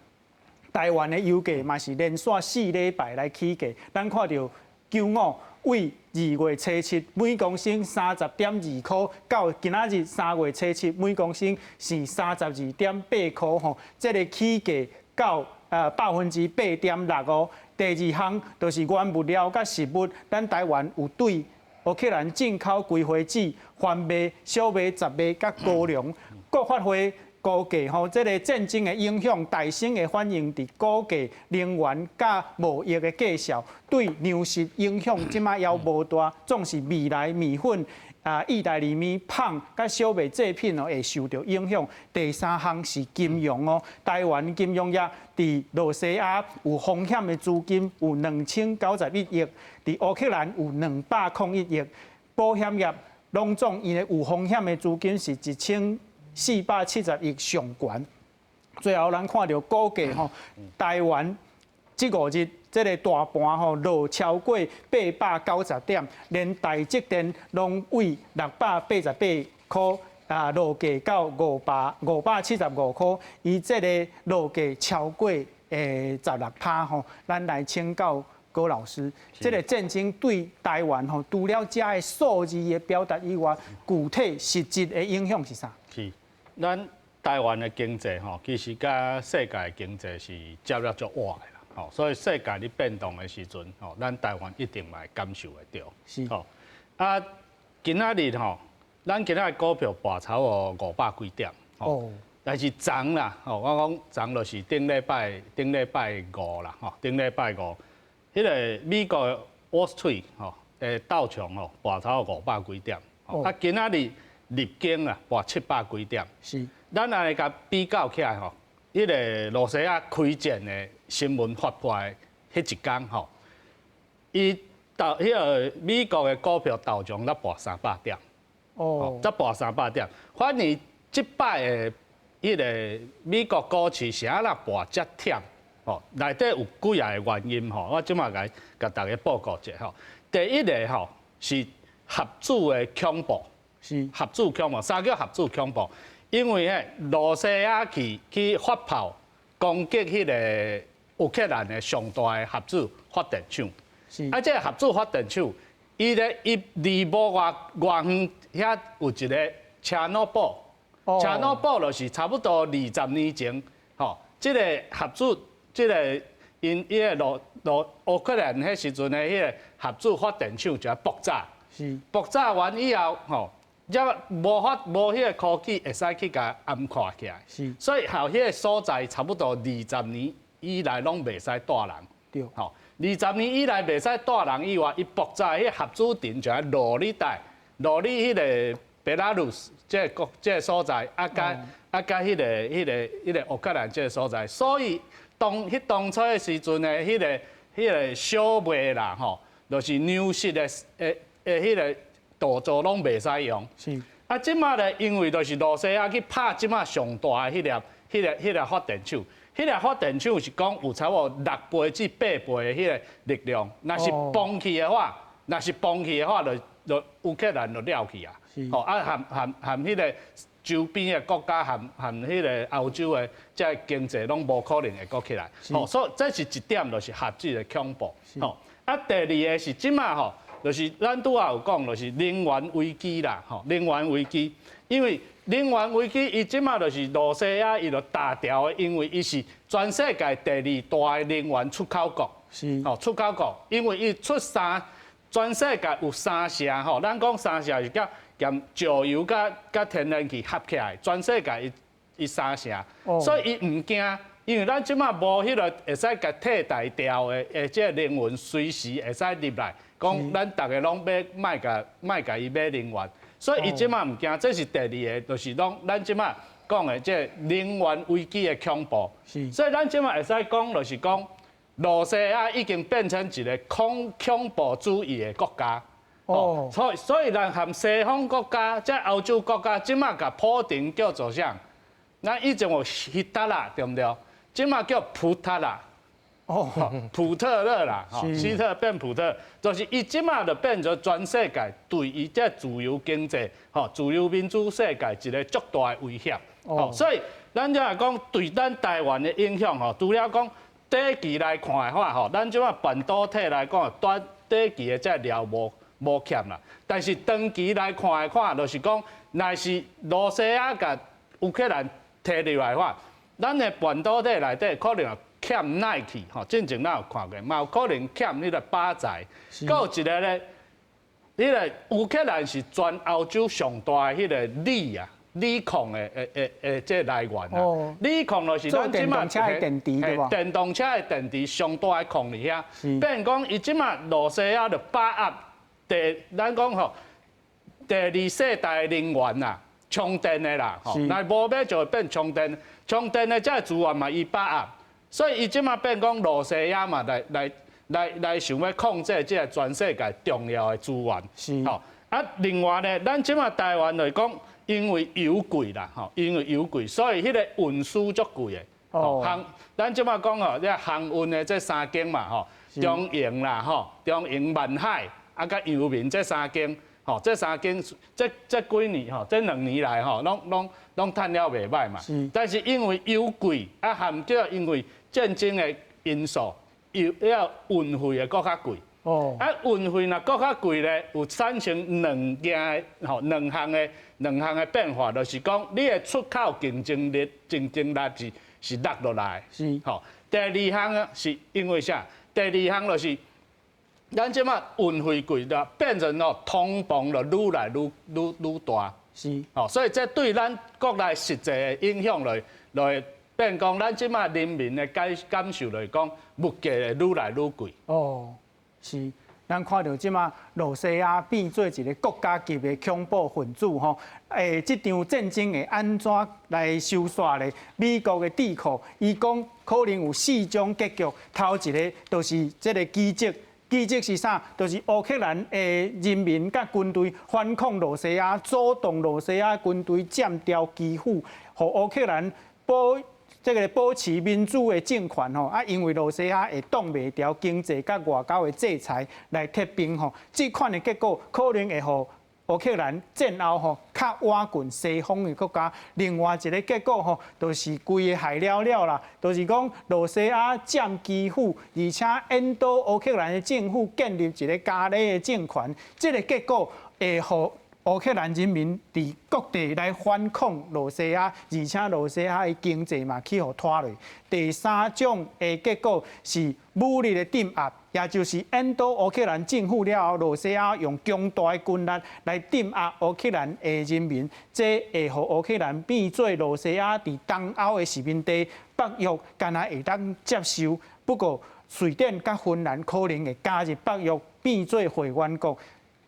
台灣的油價嘛是連續4禮拜來起價，咱看著九五對2月初7每公升30.2塊，到今仔日3月初7每公升是32.8塊吼，這个起價到8.65%。第二項就是原物料佮食物，咱台灣有對烏克蘭進口葵花籽、番麥、小麥、雜麥佮高粱，國發會估計吼，這个戰爭的影響，大升會反映佇股價、能源佮貿易的價數，對糧食影響這馬猶無大，總是未來麵粉、意大利麵、麭佮小麥製品哦會受著影響。第三項是金融哦，台灣金融業佇羅西亞有風險的資金有2091億，佇烏克蘭有201億，保險業攏總𪜶的有風險的資金是1470億上懸。最後咱看著股價吼，台灣這5日這个大盤吼落超過890點，連台積電攏對688塊落價到575塊，伊這个落價超過16%吼。咱來請教郭老師，這个戰爭對台灣吼，除了遮的數字的表達以外，具體實質的影響是啥？
是，咱台灣的經濟吼，其實佮世界的經濟是接了足倚的啦，吼，所以世界咧變動的時陣，吼，咱台灣一定嘛會感受會著。吼，今仔日吼，咱今仔日股票跋超過500幾點，哦，但是昨啦，吼，我講昨就是頂禮拜五啦，吼，頂禮拜五，彼个美國 Wall Street 吼，道瓊吼跋超過500幾點，今仔日日經啊跋700幾點。咱按呢共比較起來吼，彼个羅西亞開戰的新聞發布的彼一工吼，伊道彼个美國的股票道瓊才跋300點，才跋三百點。反而這擺的彼个美國股市是按怎跋遮忝？吼，內底有幾仔个原因吼，我這馬來共大家報告一下吼。第一个吼是核子的恐怖，核子恐怖，啥叫核子恐怖？因為彼羅西亞去發炮攻擊彼个烏克蘭的上大的核子發電廠，這个核子發電廠，伊咧伊離無偌偌遠，遐有一个車諾堡，車諾堡就是差不多20年前，吼，這个核子，這个𪜶彼个羅羅烏克蘭彼時陣的彼个核子發電廠就爆炸，爆炸完以後，吼。才無法無彼个科技會使去共掩蓋起來，所以予彼个所在差不多二十年以來攏袂使蹛人，吼，二十年以來袂使蹛人以外，伊爆炸彼核子塵就愛落你佗，落你彼个ベラル斯這个國這个所在，佮彼个烏克蘭這个所在，所以當彼當初的時陣的彼个小麥啦，吼，就是糧食的彼个。稻作攏袂使用，這馬咧，因為就是羅西亞去拍這馬上大的彼粒發電廠，彼彼个發電廠是講有差不多6倍至8倍的彼个力量，若是崩去的話，若是崩去的話，就烏克蘭就了去啊！吼啊，含彼個周邊的國家，含彼個歐洲的這個經濟攏無可能會閣起來。吼，所以這是一點，就是核子的恐怖。吼，啊，第二个是這馬吼，就是咱拄仔有講，就是能源危機啦，吼，能源危機，因為能源危機，伊這馬就是羅西亞，伊就打掉的，因為伊是全世界第二大的能源出口國，吼，出口國，因為伊出三，全世界有三成，吼，咱講三成是佮含石油佮天然氣合起來，全世界伊伊三成，所以伊毋驚，因為咱這馬無彼个會使共替代掉的，的這个能源隨時會使入來，講咱逐个攏欲莫共莫共伊買能源，所以伊這馬毋驚，這是第二个，就是講咱這馬講的這个能源危機的恐怖。所以咱這馬會使講，就是講羅西亞已經變成一个恐怖主義的國家。哦，所以咱含西方國家，這歐洲國家，這馬共普丁叫做啥？咱以前有希特勒，對毋對？這馬叫普特啦，哦，普特勒啦，希特變普特，就是伊這馬就變做全世界對伊這自由經濟、吼自由民主世界一个足大的威脅。哦，所以咱這來講對咱台灣的影響，吼，除了講短期來看的話，吼，咱這馬半導體來講，短期的這料無欠啦。但是長期來看的話，就是講，若是羅西亞共烏克蘭提入來的話，咱的半導體內底可能有欠耐氣，吼，進前咱有看過，嘛有可能欠彼個靶材。閣有一个咧，彼个烏克蘭是全歐洲上大的彼个鋰啊，鋰礦的這個來源啊。鋰礦就是咱這馬
電動車的電池對無？
電動車的電池上大的礦佇遐。變講伊這馬羅西亞就把握第，咱講吼，第二世代的能源啊，充電的啦，吼，若無欲就會變充電，充電的這個資源嘛，伊把握，所以伊這馬變講羅西亞嘛來想欲控制這個全世界重要的資源。吼，啊，另外呢，咱這馬台灣來講，因為油貴啦，吼，因為油貴，所以彼个運輸足貴的。航，咱這馬講吼，這航運的這三間嘛，吼，中榮啦，吼，中榮萬海啊，佮陽明這三間。吼，這三間這幾年吼，這兩年來吼，攏趁了袂䆀嘛。但是因為油貴，啊，含著因為戰爭的因素，油了運費會閣較貴。啊，運費若閣較貴咧，有產生兩件吼，兩項的變化，就是講你的出口競爭力是落落來。吼，第二項是因為啥？第二項就是。咱這馬運費貴了，變成哦通膨就愈來愈大。吼，所以這對咱國內實際的影響來變講，咱這馬人民的感受來講，物價會愈來愈貴。
哦，是。咱看著這馬羅西亞變做一个國家級的恐怖分子吼，這場戰爭會按怎來收煞咧？美國的智庫伊講可能有四種結局，頭一个就是這个奇蹟。奇蹟是啥？就是烏克蘭的人民佮軍隊反抗羅西亞，阻擋羅西亞軍隊佔掉基輔，予烏克蘭保持民主的政權吼。啊，因為羅西亞會擋袂牢經濟佮外交的制裁來撤兵吼，這款的結果可能會予烏克蘭戰後吼較倚近西方的國家。另外一个結果吼，就是規个害了了啦，就是講羅西亞佔基輔，而且引導烏克蘭的政府建立一个傀儡的政權，這个結果會予烏克蘭人民佇各地來反抗羅西亞，而且羅西亞的經濟嘛去予拖落。第三種的結果是武力的鎮壓，也就是引導烏克蘭政府了後，羅西亞用強大的軍力來鎮壓烏克蘭的人民，這會予烏克蘭變做羅西亞佇東歐的殖民地，北約敢若會當接受。不過，瑞典佮芬蘭可能會加入北約，變做會員國。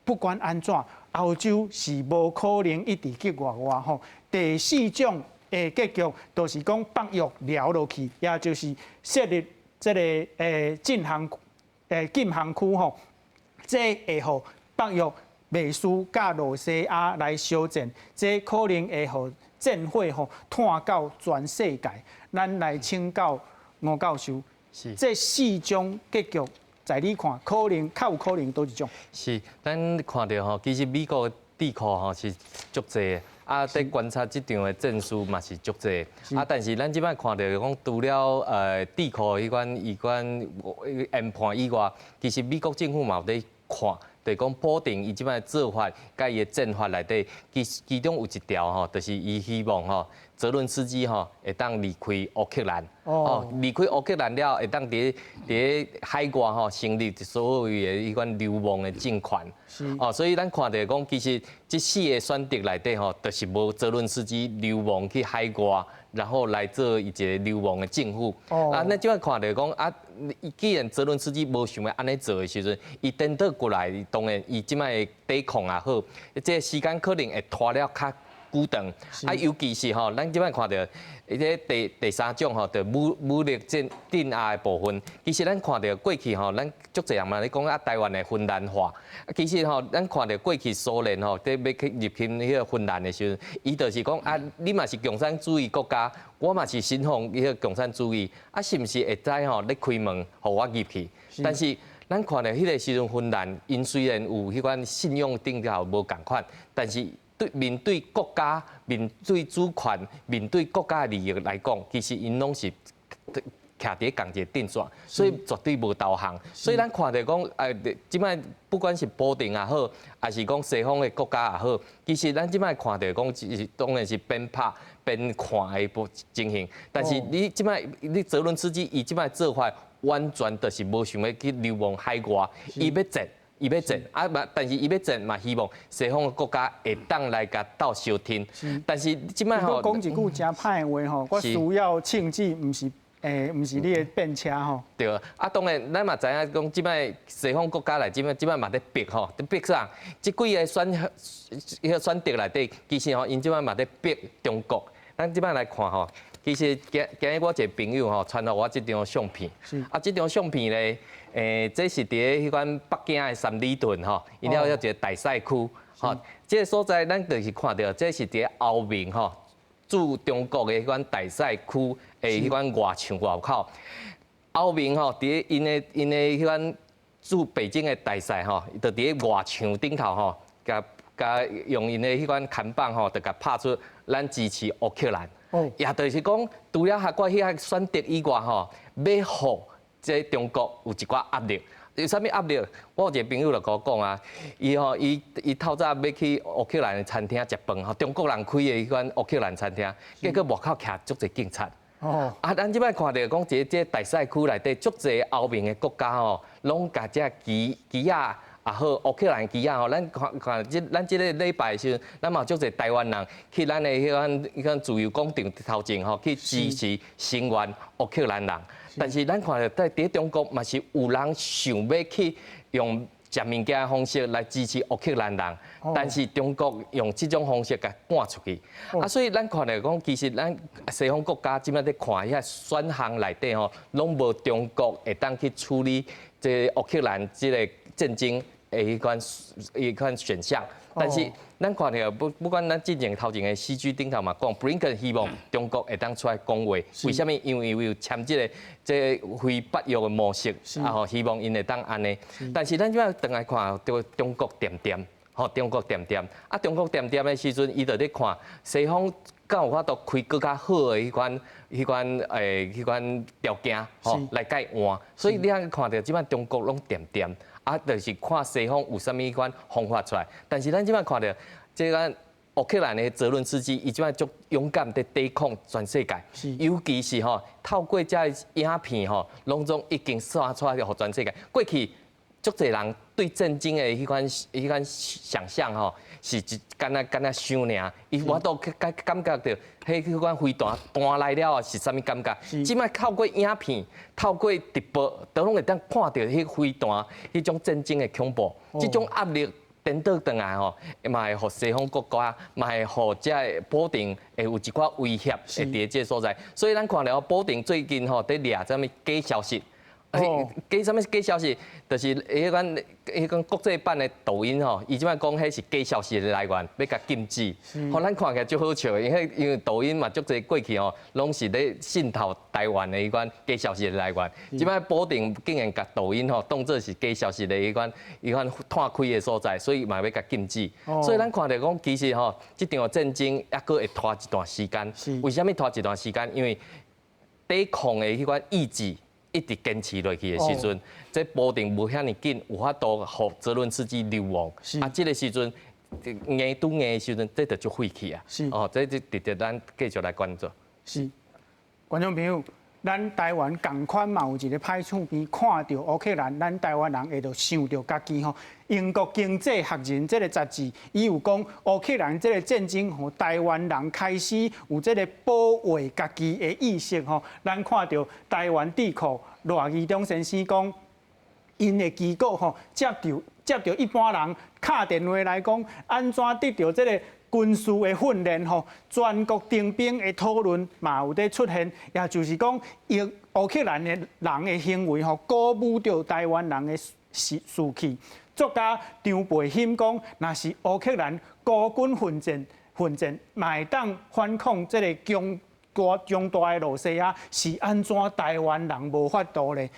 不管按怎，歐洲是無可能一直激活活吼。第四種的結局，就是講北約撩落去，也就是設立這个禁航區吼，這會予北約袂輸佮羅西亞來相戰，這可能會予戰火吼拖到全世界。咱來請教吳教授，這四種結局，在你看，可能較有可能佗一種？
是，咱看著吼，其實美國智庫吼是足濟。啊，佇觀察這場的戰事嘛是足濟，啊，但是咱這擺看著講，除了智庫彼款伊款研判以外，其實美國政府嘛有佇看，就是講普丁伊這擺做法，佮伊的戰法內底，其中有一條吼，就是伊希望吼，澤倫斯基吼會當離開烏克蘭，哦，離開烏克蘭了，會當佇海外吼成立所謂的彼款流亡的政權。哦，所以咱看著講，其實這四个選擇內底吼，就是無澤倫斯基流亡去海外，然後來做伊一个流亡的政府。啊，咱這擺看著講啊，既然澤倫斯基無想欲按呢做的時陣，伊顛倒過來，當然伊這擺的抵抗也好，這个時間可能會拖了較久長。啊，尤其是吼，咱這擺看著，彼个第三種吼，就武力戰鎮壓的部分。其實咱看著過去吼，咱足濟人嘛咧講啊，台灣的芬蘭化。其實吼，咱看著過去蘇聯吼，佇欲去入侵彼个芬蘭的時陣，伊就是講啊，你嘛是共產主義國家，我嘛是信奉彼个共產主義，啊，是毋是會使吼咧開門，予我入去？但是咱看著彼个時陣芬蘭，𪜶雖然有彼款信仰頂頭無仝款，但是對面對國家、面對主權、面對國家的利益來講，其實𪜶攏是徛佇仝一個陣線，所以絕對無投降。所以咱看著講，這擺不管是普丁也好，抑是講西方的國家也好，其實咱這擺看著講，是當然是邊拍邊看的部情形。但是你這擺你澤倫斯基伊這擺做法，完全就是無想欲去流亡海外，伊欲戰。伊欲戰啊，嘛，但是伊欲戰嘛，希望西方的國家會當來共鬥相挺。但是這擺吼，
講一句誠歹的話吼，我需要銃子，毋是毋是你的便車吼。
對啊，當然咱嘛知影講，這擺西方國家來，這擺嘛佇逼吼，佇逼啥？這幾个彼个選擇內底，其實吼，𪜶這擺嘛佇逼中國。咱這擺來看吼，其實今今日我一个朋友吼，傳予我這張相片。啊，這張相片咧，這是佇彼款北京的三里屯吼，𪜶遐有一个大使區，吼，這个所在咱就是看著，這是佇歐盟吼駐中國的彼款大使區的彼款外牆外口。歐盟吼，佇𪜶的彼款駐北京的大使吼，就佇外牆頂頭吼，共共用𪜶的彼款看板吼，就共拍出咱支持烏克蘭。也就是講，除了遐個彼个選擇以外吼，欲予這中國有一寡壓力，有啥物壓力？我有一个朋友就共我講啊，伊吼伊透早欲去烏克蘭的餐廳食飯吼，中國人開的彼款烏克蘭餐廳，結果外口徛足濟警察。啊，咱這擺看著講，這大使區內底足濟歐盟的國家吼，攏共這旗旗仔也好，烏克蘭旗仔吼，咱看看這咱這个禮拜的時陣，咱嘛有足濟台灣人去咱的彼款自由廣場頭前吼，去支持聲援烏克蘭人。但是咱看著佇中國嘛是有人想欲去用食物件的方式來支持烏克蘭人，但是中國用這種方式共趕出去。啊，所以咱看著講，其實咱西方國家這擺佇看遐選項內底吼，攏無中國會當去處理這烏克蘭這个戰爭的彼款選項。但是咱看著不管咱之前頭前的 CG 頂頭嘛講，布林肯希望中國會當出來講話，為啥物？因為有簽這個非北約的模式，啊吼，希望𪜶會當按呢。但是咱這擺轉來看，中中國恬恬，吼，中國恬恬，啊，中國恬恬的時陣，伊就咧看西方敢有法度開閣較好的彼款條件，吼，來共伊換。所以你通看著這擺中國攏恬恬。啊，就是看西方有啥物款方法出來，但是咱這擺看著，這个烏克蘭的澤倫斯基，伊這擺足勇敢佇抵抗全世界，尤其是吼透過這影片吼，攏總已經散出來予全世界。過去足濟人對戰爭的彼款想象吼，是一敢若想爾，伊無法度去感覺著，彼款飛彈彈來了後是啥物感覺？這擺透過影片、透過直播，都攏會當看著彼飛彈，彼種戰爭的恐怖，這種壓力顛倒轉來吼，嘛會予西方國家，嘛會予這个普丁會有一寡威脅會佇這个所在。所以咱看著普丁最近吼佇掠啥物假消息。假啥物假消息？就是彼款彼款國際版的抖音吼，伊這擺講彼是假消息的來源，欲共禁止。予咱看起來足好笑的，因為抖音嘛足濟過去吼，攏是咧滲透台灣的彼款假消息的來源。這擺普丁竟然共抖音吼當做是假消息的彼款湠開的所在，所以嘛欲共禁止。所以咱看著講，其實吼，這場戰爭猶閣會拖一段時間。為啥物拖一段時間？因為抵抗的彼款意志一直堅持落去的時陣，這普丁無遐爾緊有法度予澤倫斯基流亡。啊，這個時陣硬拄硬的時陣，這就足費氣啊。哦，這值得咱繼續來關注。
是，觀眾朋友，咱台灣仝款嘛有一个歹處邊，看著烏克蘭，咱台灣人會著想著家己吼。英國經濟學人這个雜誌，伊有講烏克蘭這个戰爭，予台灣人開始有這个保衛家己的意識吼。咱看著台灣智庫賴宜中先生講，𪜶的機構吼接著一般人敲電話來講，按怎得著這个軍事的訓練吼，全國徵兵的討論嘛有佇出現，也就是講，烏克蘭的人的行為吼，鼓舞著台灣人的士氣。作家張培興講，若是烏克蘭孤軍奮戰，奮戰嘛會當反抗這个強大的羅西亞，是按怎台灣人無法度咧？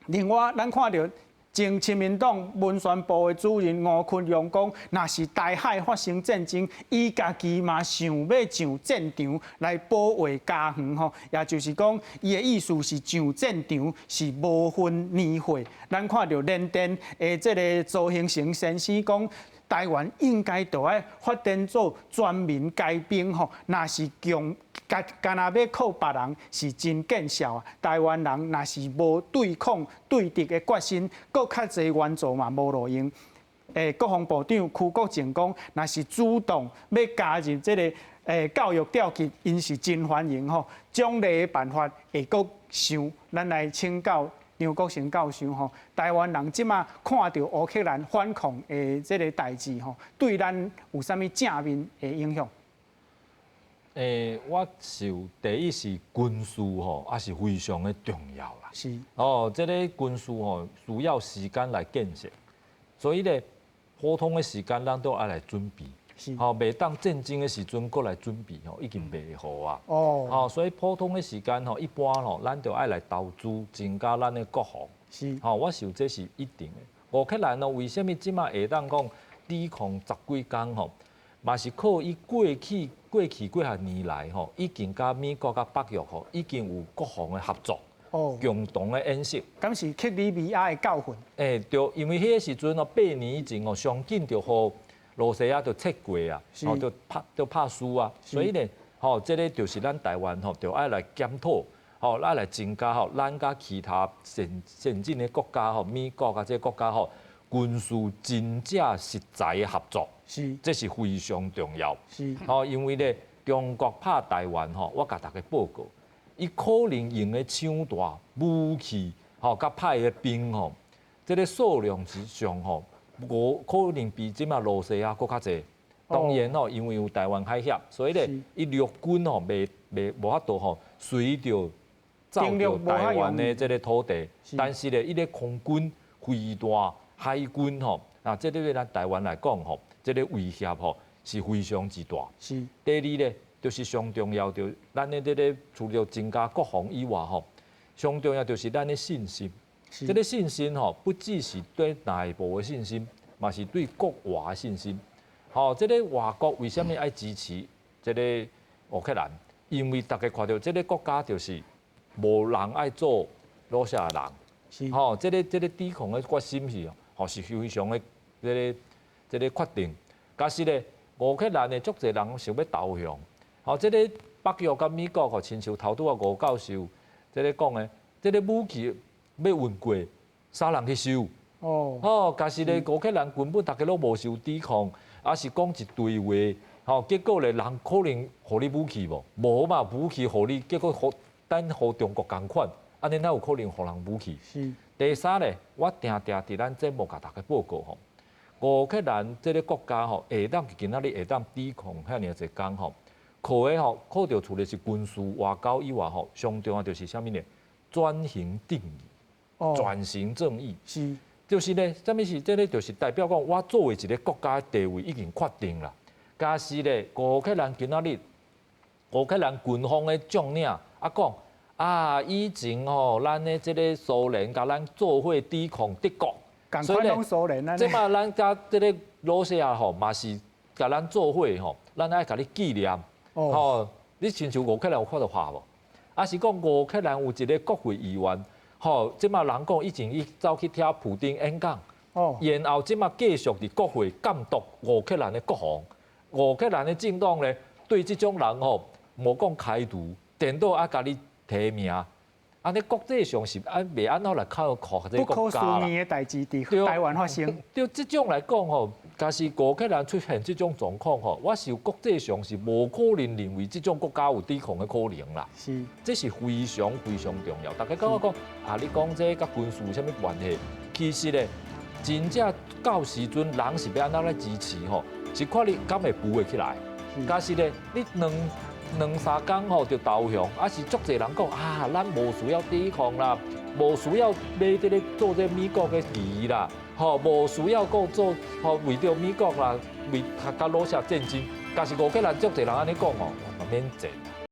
另外，咱看著前親民黨文宣部的主任吳坤榮講，若是台海發生戰爭，伊家己嘛想欲上戰場來保衛家園吼，也就是講，伊的意思是上戰場是無分年歲。咱看著聯電的這个周興成先生講，台灣應該著愛發展做全民皆兵吼，若是強。敢若欲靠別人是真見笑啊！台灣人若是無對抗對敵的決心，閣較濟援助嘛無路用。國防部長邱國正講，若是主動欲加入這个教育調級，𪜶是真歡迎吼。獎勵的辦法會閣想，咱來請教張國成教授吼。台灣人這馬看著烏克蘭反抗的這个代誌吼，對咱有啥物正面的影響？
我想第一是軍事吼，也是非常的重要啦。哦，這个軍事吼需要時間來建設，所以咧普通的時間咱都愛來準備。吼，袂當戰爭的時陣閣來準備吼，已經袂好啊。吼，所以普通的時間吼，一般吼，咱就愛來投資增加咱的國防。吼，我想這是一定的。烏克蘭哦，為啥物這馬會當講抵抗十幾工吼？嘛是靠伊過去幾若年來吼，已經佮美國佮北約吼，已經有國防的合作，共同的演習。
敢是克里米亞的教訓？
對，因為彼个時陣哦，8年以前哦，上緊就予羅西亞就撤過啊，吼，就拍輸啊，所以呢，吼，這个就是咱台灣吼，就愛來檢討，吼，愛來增加吼，咱佮其他先進的國家吼，美國啊這个國家吼，軍事真正實在的合作。這是非常重要。吼，因為咧，中國拍台灣吼，我共大家報告，伊可能用的槍彈、武器，吼，佮派的兵吼，這个數量之上吼，無可能比這馬羅西亞閣較濟。當然吼，因為有台灣海峽，所以咧，伊陸軍吼，袂無法度吼，隨著走著台灣的這个土地。但是咧，伊咧空軍、飛彈、海軍吼，啊，這個對咱台灣來講吼，這个威脅吼是非常之大。第二咧，就是上重要，就咱的這个除了增加國防以外吼，上重要就是咱的信心。這个信心吼，不只是對內部的信心，嘛是對國外的信心。吼，這个外國為啥物愛支持這个烏克蘭？因為大家看著這个國家就是無人愛做羅西亞人。吼，這个抵抗的決心是吼是非常的這個決定。假使咧，烏克蘭的足濟人想欲投降，吼，這个北約佮美國吼，親像頭拄仔吳教授這个講的，這个武器欲運過，啥人去收？吼，假使咧烏克蘭根本逐家攏無受抵抗，抑是講一堆話，吼，結果咧人可能予你武器無？無嘛，武器予你，結果予等予中國仝款，按呢哪有可能予人武器？第三咧，我定定佇咱節目共大家報告吼，烏克蘭這个國家吼，會當今仔日會當抵抗遐爾濟工吼，靠的吼，靠著除了是軍事外交以外吼，上重要就是啥物呢？轉型正義。轉型正義。就是咧，啥物是這个？就是代表講，我作為一个國家的地位已經確定啦。假使咧，烏克蘭今仔日，烏克蘭軍方的將領啊講啊，以前吼，咱的這个蘇聯共咱做伙抵抗德國，
所以咧，
這擺咱佮這个羅西亞吼嘛是共咱做伙吼，咱愛共你紀念。吼，你親像烏克蘭有看著話無？啊是講烏克蘭有一个國會議員，吼，這擺人講以前伊走去聽普丁演講，然後這擺繼續佇國會監督烏克蘭的國防。烏克蘭的政黨咧，對這種人吼，無講開除，顛倒愛共你提名。按呢國際上是按袂按怎來看看這個國家
啦。不可思議的代誌佇台灣發生。
對，這種來講吼，假使烏克蘭出現這種狀況吼，我想國際上是無可能認為這種國家有抵抗的可能啦。這是非常非常重要。大家感覺講啊，你講這佮軍事有啥物關係？其實咧，真正到時陣人是欲按怎來支持吼？是看你敢會扶會起來。假使咧，你兩兩三工吼就投降，啊是足濟人講啊，咱無需要抵抗啦，無需要買這个做這美國的旗啦，吼，無需要閣做吼為著美國啦，為共羅西亞戰爭。假使烏克蘭足濟人按呢講吼，嘛免戰。